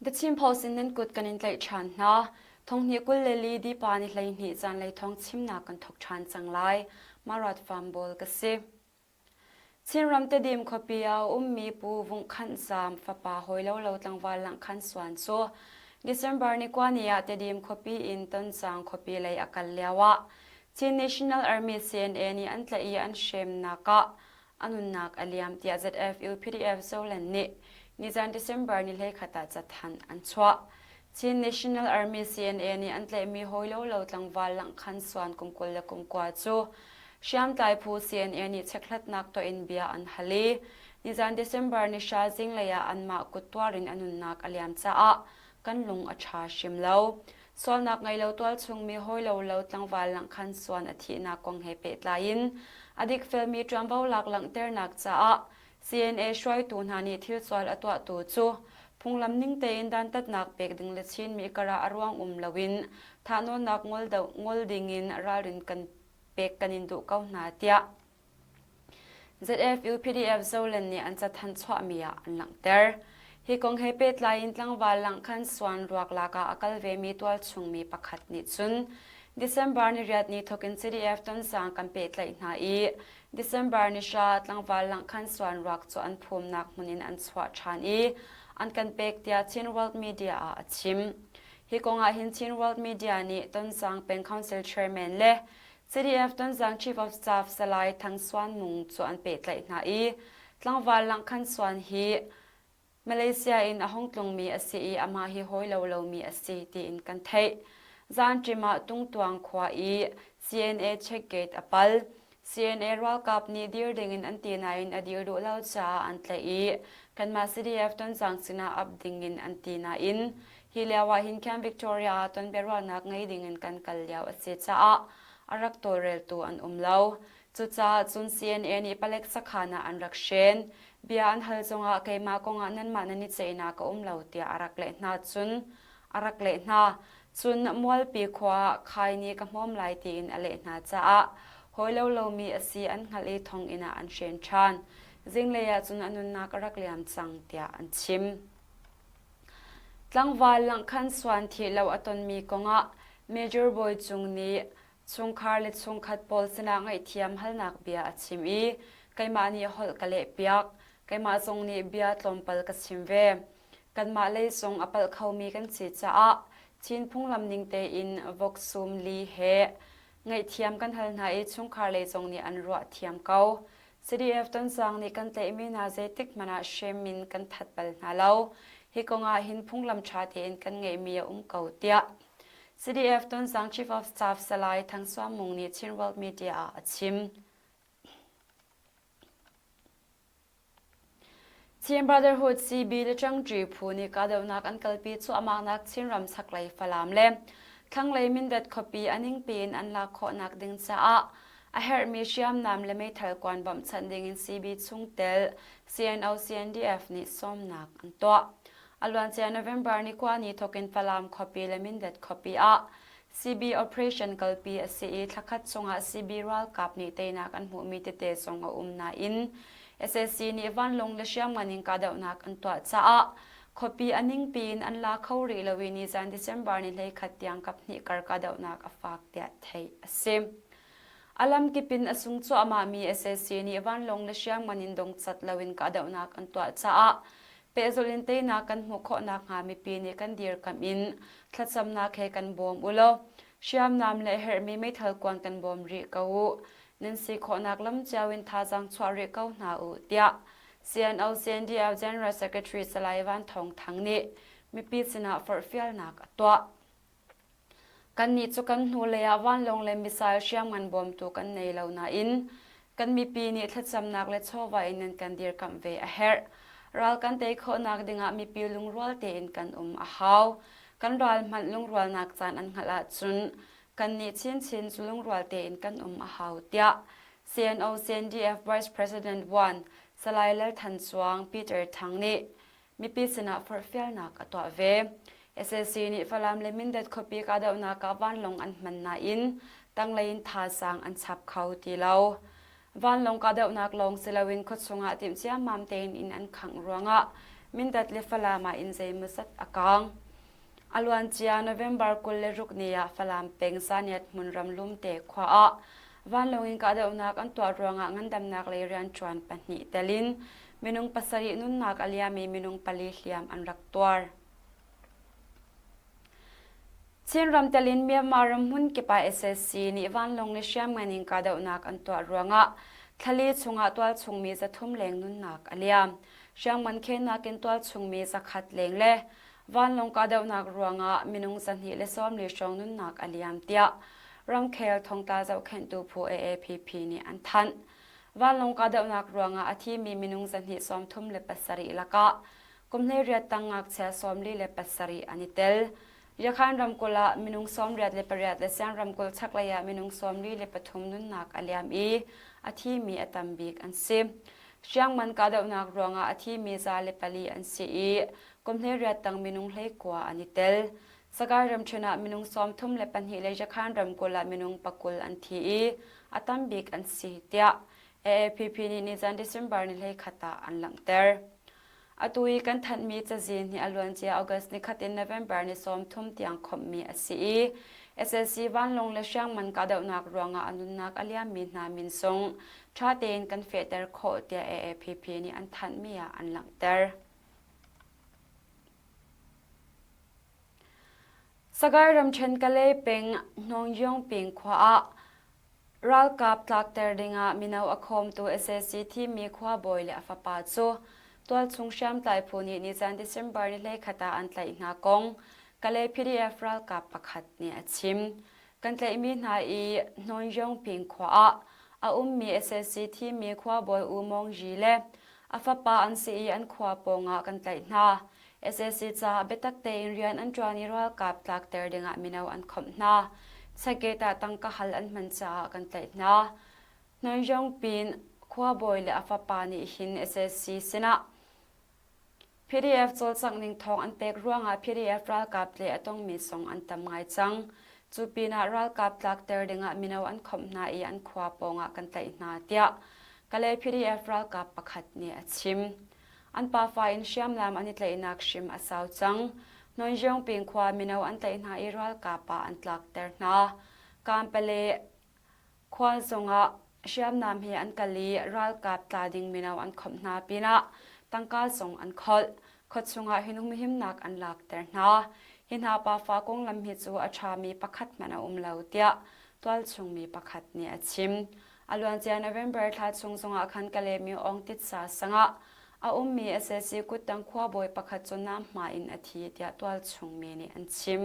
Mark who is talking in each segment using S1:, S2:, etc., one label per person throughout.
S1: The Chin Post in nan kut kan in tlaih ṭhan hna. Thonghnih 24 dipa ni 12 zanlei thawng chimnak kan thawk ṭhan cang lai. Marat Farm Bawl ka si. Chinram Tedim khuapi ah a ummi Pu Vung Khanh Zam fapa hawilo lo tlangval Langh Khan Suan cu December ni kua ni ah Tedim khuapi in Tonzang khuapi lei a kal lioah Chin National Army CNA nih an tlaih i an hremnak ah a nunnak a liam tiah ZFU PDF Zoland nih nizan December ni 11 ah cathanh an chuah. Chin National Army CNA nih an tlaihmi hawilo lo tlangval Langh Khan Suan kum 29 cu hriamtlai phu CNA nih chekhlatnak tuah in bia an hal i nizan December ni hra zinglei ah anmah kut tuar in a nunnak a liam caah kan lung a ṭha hrim lo. Sualnak ngei lo tualchung mi hawilo lo tlangval Langh Khan Suan a thihnak kong he pehtlai in a dikfelmi ṭuanvo lak langhternak caah CNA hruaitu hna nih thilsual a tuahtu cu phunglam ning tein dantatnak pek ding le Chinmi karah a ruang um loin thahnawnnak ngol, ngol dingin ralrin kan pek kan in duh ko hna tiah ZFU PDF Zoland nih an cathanh chuahmi ah an langhter. Hi kong he pehtlai in tlangval Langkhan Suan ruak lak ah a kal vemi tualchungmi pakhat nih cun December ni riat ni thawk in CDF Tonzang kan pehtlaih hna i December ni hra tlangval Langkhan Suan ruak cu an phumnak hmun in an chuah ṭhan i an kan pek tiah Chin World Media ah a chim. Hi kong ah hin Chin World Media nih Tonzang Peng Council Chairman le CDF Tonzang Chief of Staff Salai Thang Suan Mung cu an pehtlaih hna i tlangval Langkhan Suan hi Malaysia in a hung tlungmi a si i amah hi hawi lo lomi a si tiin kan theih. Zanṭim ah Tungtuang khua i CNA check gate a pal. CNA ralkap nih dir dingin an ti nain a dir duh lo caah an tlaih i kanmah CDF Tonzang sinah ap dingin an ti nain hi lio ah hin Camp Victoria ah ton biaruahnak ngei dingin kan kal lio a si caah a rak tawlreltu an um lo. Cucaah cun CNA nih palek sakhan ah an rak hren. Bia an hal zongah keimah kongah nanmah nan i ceihnak a um lo tiah a rak leh hna cun a rak leh hna. Cun Mualpi khua ah khai nih ka hmawm lai tiin a leh hna caah hawi lo lomi a si an hngalh i thonginn ah an hren ṭhan. Zinglei ah cun a nunnak a rak liam cang tiah an chim. Tlangval Langkhan Suan thih lo a tonmi kongah Major Bawi Cung nih chungkhar le chungkhat pawl sinah ngaihthiam halnak bia a chim i keimah nih holh ka lehpiak. Keimah zong nih bia tlawmpal ka chim ve. Kanmah lei zong a palh khomi kan si caah Chin phunglam ning tein vok sum li he ngaihthiam kan hal hna i chungkhar lei zong nih an ruah thiam ko. CDF Tonzang nih kan tlaihmi hna zeitik hmanh ah hrem in kan that bal hna lo. Hi kong ah hin phunglam ṭha tein kan ngeihmi a um ko tiah CDF Tonzang Chief of Staff Salai Thang Suam Mung nih Chin World Media ah a chim. Chin Brotherhood CB le Ṭangṭi phu nih kahdohnak an kalpi cuahmahnak Chinram chaklei Falam le thlanglei Mindat khuapi a ningpi in an lak khawhnak ding caah a herhmi hriamnam le meithal kuan bawmhchanh dingin CB chungtel CNO-CNDF nih sawmnak an tuah. A luancia November ni kua ni thawkin Falam khuapi le Mindat khuapi ah CB operation kalpi a si i thlakhat chungah CB ralkap nih teinak an hmuhmi tete zong a um nain sac nih vanlawng le hriamngan in kahdohnak an tuah caah khuapi a ningpi in an la kho rih lo i nizan December ni 11 tiang kaphnih kar kahdohnak a fak tiah theih a si. A lamkip in a sung cuahmahmi sac nih vanlawng le hriamngan in dongcat loin kahdohnak an tuah caah Pehzulh in teinak kan hmuh khawh nakhnga mipi nih kan dirkamh in thlacamnak he kan bawm u law hriamnam le herhmi meithal kuan kan bawm rih ko u. Nan si khawhnak lam cio in thazaang chuah rih ko hna u tiah CNO CNDF General Secretary Salai Van Thawng Thang nih mipi sinah forhfialnak a tuah. Kannih cu kan hnulei ah vanlawng le missile hriamngan bawmtu kan nei lo nain kan mipi nih thlacamnak le chawva in nan kan dirkamh ve a herh. Ral kan tei khawhnak dingah mipi lungrual tein kan um a hau. Kan ral hmanh lungrualnak caan an hngalh ahcun kannih chinchin cu lungrual tein kan um a hau tiah CNO CNDF Vice President 1 Salai Lal Than Cuang Peter Thang nih mipi sinah forhfialnak a tuah ve. Sac nih Falam le Mindat khuapi kahdohnak ah vanlawng an hman nain tanglei in thazaang an chap kho ti lo. Vanlawng kahdohnak lawng si loin khuachung ah timh ciammam tein inn an khangh ruangah Mindat le Falam ah inn zeimawzat a kaang. A luancia November 26 ni ah Falam peng Zaniat hmunram Lumte khua ah vanlawng in kahdohnak an tuah ruangah ngandamnak lei rianṭuan pahnih tel in minung pasarih nunnak a liam i minung pali hliam an rak tuar. Chinram tel in Myanmar ram hmun kip ah SSC nih vanlawng le hriamngan in kahdohnak an tuah ruangah thlali chungah tualchungmi 300 leng nunnak a liam. Hriamngan khennak in tualchungmi 100 leng le vanlawng kahdohnak ruangah minung 240 hrawng nunnak a liam tiah ramkhel thongtla zohkhenhtu phu AAPP nih an thanh. Vanlawng kahdohnak ruangah a thimi minung 237 lakah kum 18 tang ngakchia 47 an i tel. Yakhan ramkulh ah minung 88 le Siang ramkulh chaklei ah minung 43 nunnak a liam i a thimi a tam bik an si. Hriangman kahdohnak ruangah a thimi 104 an si i kum 18 tang minung 19 an i tel. Sagaing ramṭhen ah minung 32 le Yakhan ramkulh ah minung 20 an thi i a tam bik an si tiah AAPP nih nizan December ni 21 ah an langhter. Atu i kan thanhmi cazin hi a luancia August nikhat in November ni 30 tiang khawmhmi a si i SSC vanlawng le hriangman kahdohnak ruangah a nunnak a liammi hna min sung ṭha tein kan fehter khawh tiah AAPP nih an thanhmi ah an langhter. Sagaing ramṭhen Kalay peng Hnongyong khua ah Ralkap tlakter dingah mino a khawmtu sac thimmi khuabawi le a fapa cu tualchung hriamtlai phu nih nizan December ni 21 ah an tlaih hna kong Kalay PDF ralkap pakhat nih a chim. Kan tlaihmi hna i Hnongyongping khua ah a ummi sac thimmi khuabawi U Mawng Yi le a fapa an si i an khua pawngah kan tlaih hna. Sac caah biatak tein rian an ṭuan i ralkap tlakter dingah mino an khawmh hna. Checkgate ah tangka hal an hman caah kan tlaih hna. Hnongyongpin khuabawi le a fapa nih hin sac sinah PDF cawlcangh ning thawng an pek ruangah PDF ralkap le a tongmi zong an tam ngai cang. Cu pinah ralkap tlakter dingah mino an khawmh hna i an khua pawngah kan tlaih hna tiah Kalay PDF ralkap pakhat nih a chim. An pafa in hriamnam an i tlaihnak hrim a sau cang. Nongyongping khua mino an tlaih hna i ralkap ah an tlakter hna. Kampale khua zongah hriamnam he an kal i ralkap tla ding mino an khawmh hna pinah tangka zong an kholh. Khuachung ah hin humhimnak an lakter hna. Hi hna pafa konglam hi cu a ṭhami pakhat hmanh a um lo tiah tualchung mi pakhat nih a chim. A luancia November thla chung zongah khan Kalaymyo Aung Titsa sangah a ummi sac kuttang khuabawi pakhat cu nam hma in a thi tiah tualchung mi nih an chim.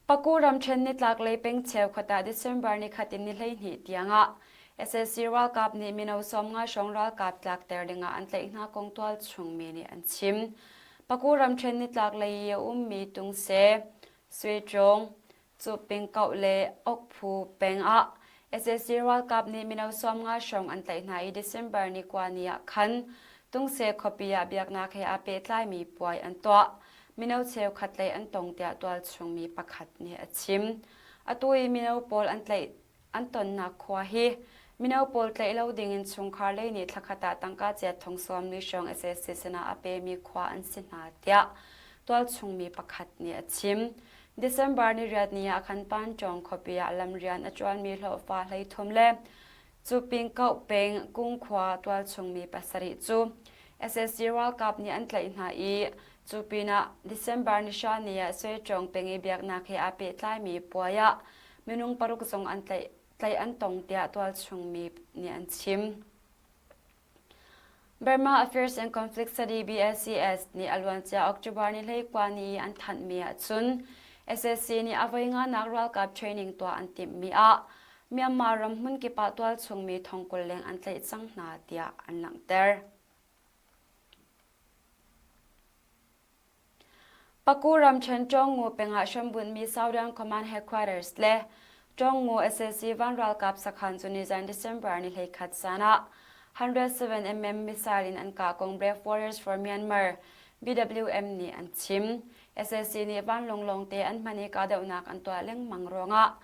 S1: Paku ramṭhen nitlaklei peng cheukhat ah December nikhat in ni 12 tiangah sac ralkap nih mino 50 hrawng ralkap tlakter dingah an tlaih hna kong tualchung mi nih an chim. Paku ramṭhen nitlaklei i a ummi Tungse, Suiṭung, Cu pingkoh le Okphu peng ah sac ralkap nih mino 50 hrawng an tlaih hna i December ni kua ni ah khan Tungse khuapi ah biaknak he aa pehtlaimi puai an tuah. Mino cheukhat tlaih an tong tiah tualchung mi pakhat nih a chim. Atu i mino pawl an tlaih An tonnak khua hi mino pawl tlaih lo dingin chungkhar lei nih thlakhat ah tangka chiat thong 40 hrawng sac sinah a pemi khua an si hna tiah tualchung mi pakhat nih a chim. December ni riat ni ah khan Panṭawng khuapi ah lamrian a ṭuanmi hlawhfa 33 le Cupingkoh peng Kungkhua tualchung mi pasarih cu sac ralkap nih an tlaih hna i cu pinah December ni hra ni ah Suiṭawng peng i biaknak he aa pehtlaimi puai ah Minung paruk zong an tlaih, tlaih an tong tiah tualchung mi nih an chim. Burma Affairs and Conflict Study BACS nih a luancia October ni 19 ni i an thanhmi ahcun sac nih a voi nganak ralkap training tuah an timhmi ah Myanmar ram hmunkip ah tualchung mi 20,000 leng an tlaih cang hna tiah an langhter. Paku ramṭhen Ṭawngngu pengah hrambunhmi Southern Command Headquarters le Ṭawngngu sac van ralkap sakhan cu nizan December ni 11 zan ah 107mm missile in an kah kong Brave Warriors for Myanmar BWM nih an chim. Sac nih vanlawng lawngte an hman i kahdohnak an tuah lengmang ruangah.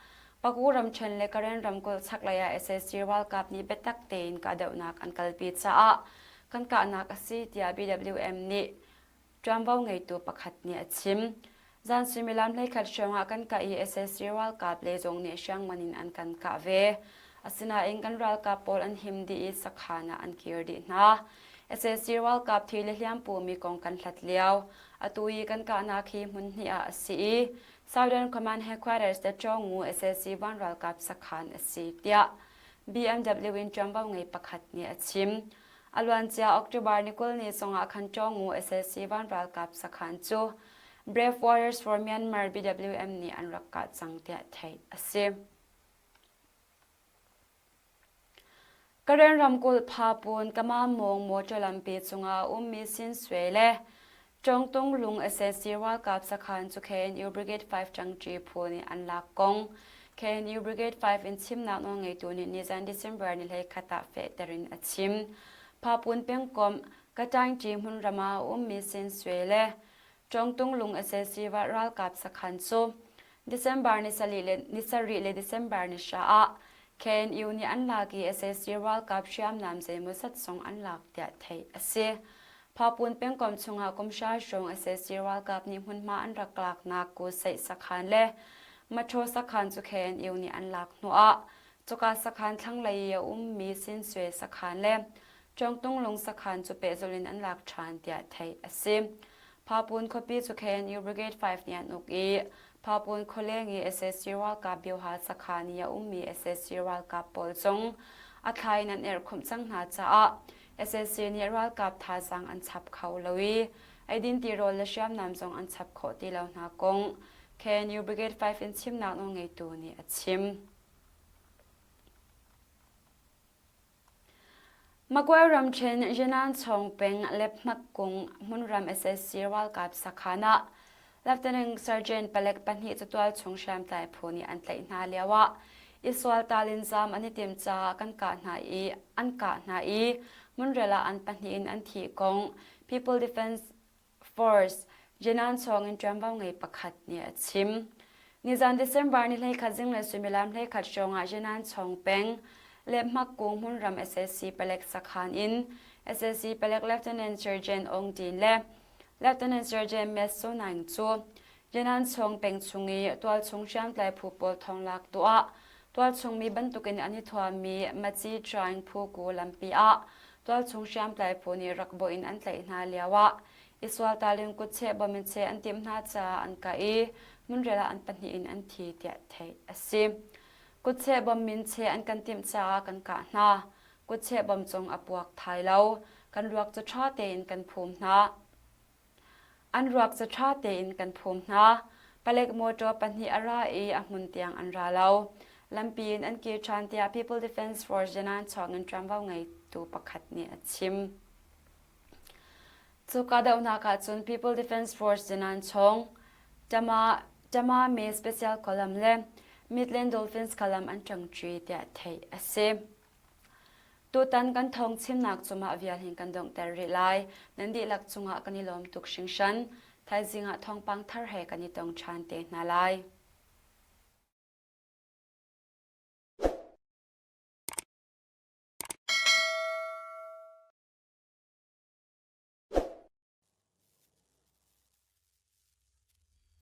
S1: Paku ramṭhen le Karen ramkulh chaklei ah sac ralkap nih biatak tein kahdohnak an kalpi caah kan kahnak a si tiah BWM nih ṭuanvo ngeitu pakhat nih a chim. Zan suimilam 11 hrawng ah kan kah i sac ralkap le zong nih hriangman in an kan kah ve. Asinain kan ralkap pawl an him dih i sakhan ah an kir dih hna. Sac ralkap thi le hliam pumi kong kan hlat lio. Atu i kan kahnak hi hmun hnih ah a si i Southern Command Headquarters le Chawngu sac van ralkap sakhan a si tiah BMW in ṭuanvo ngei pakhat nih a chim. A luancia October ni 20 ni zongah khan Chawngu sac van ralkap sakhan cu Brave Warriors for Myanmar BWM nih an rak kah cang tiah theih a si. Karen ramkulh Phapun Kamamawng mawṭaw lampi cungah a ummi Sinswe le Cawngtung lung sac ralkap sakhan cu KNU Brigade 5 ṭangṭi phu nih an lak kong KNU Brigade 5 in chimnak nawlngeitu nih nizan December ni 11 ah fehter in a chim. Phapun pengkomh Kataingṭi hmunram ah a ummi Sinswe le Cawngtung lung sac ralkap sakhan cu December ni sarih le December ni hra ah KNU nih an lak i sac ralkap hriamnam zeimawzat zong an lak tiah theih a si. Phapun pengkomh chungah kum hra hrawng sac ralkap nih hmunhma an rak laknak Kuseih sakhan le Maṭhaw sakhan cu KNU nih an lak hnuah cuka sakhan thlanglei i a ummi Sinswe sakhan le Cawngtunglung sakhan cu pehzulh in an lak ṭhan tiah theih a si. Phapun khuapi cu KNU Brigade 5 nih an uk i Phapun khualeng i sac ralkap bioha sakhan i a ummi sac ralkap pawl zong a thla in an erhkhumh cang hna caah sac nih ralkap thazaang an chap kho lo i eidin tirawl le hriamnam zong an chap khawh ti lo hna kong KNU Brigade 5 in chimnak nawlngeitu nih a chim. Magway ramṭhen Yenanchawng peng Lephmakkung hmunram sac ralkap sakhan ah Lieutenant Sergeant palek pahnih cu tualchung hriamtlai phu nih an tlaih hna lioah i sualtal in zaam an i timh caah kan kah hna i an kah hna i hmunrel ah an pahnih in an thih kong People Defense Force, Jinan chungin ṭuanvo ngei pakhat nih a chim. Nizan December ni 11 zinglei suimilam 11 hrawngah Jinan chung peng Lehmakkung hmunram sac palek sakhan in sac palek Lieutenant Sergeant Aung Tin le Lieutenant Sergeant Met So Naing cu Jinan chung peng chung i tualchung hriamtlai phu pawl thonglak tuah tualchung mi bantukin an i thuammi Maci Traing phu ku lampi ah Tualchung hriamtlai phu nih rak bawh in an tlaih hna lioah i sualtal in kutcheh bom in cheh an timh hna caah an kah i hmunrial ah an pahnih in an thi tiah theih a si. Kutcheh bom min cheh an kan timh caah kan kah hna. Kutcheh bom cung a puak thai lo. Kan ruak cu ṭha tein kan phum hna. An ruak cu ṭha tein kan phum hna. Palek mawṭaw pahnih a ra i a hmun tiang an ra lo. Lampi in an kir ṭhan tiah People Defense Force Janan chawngin ṭuanvo ngeitu pakhat nih a chim. Cu kahdohnak ah cun People Defense Force Janan chawng Tama, Tama Me Special Column le Midland Dolphins Column an ṭangṭi tiah theih a si. Tutan kan thawng chimnak cu mah vial hin kan donghter rih lai. Nan dihlak cungah kan i lawm tuk hringhran. Thaizing ah thawngpang thar he kan i tong ṭhan te hna lai.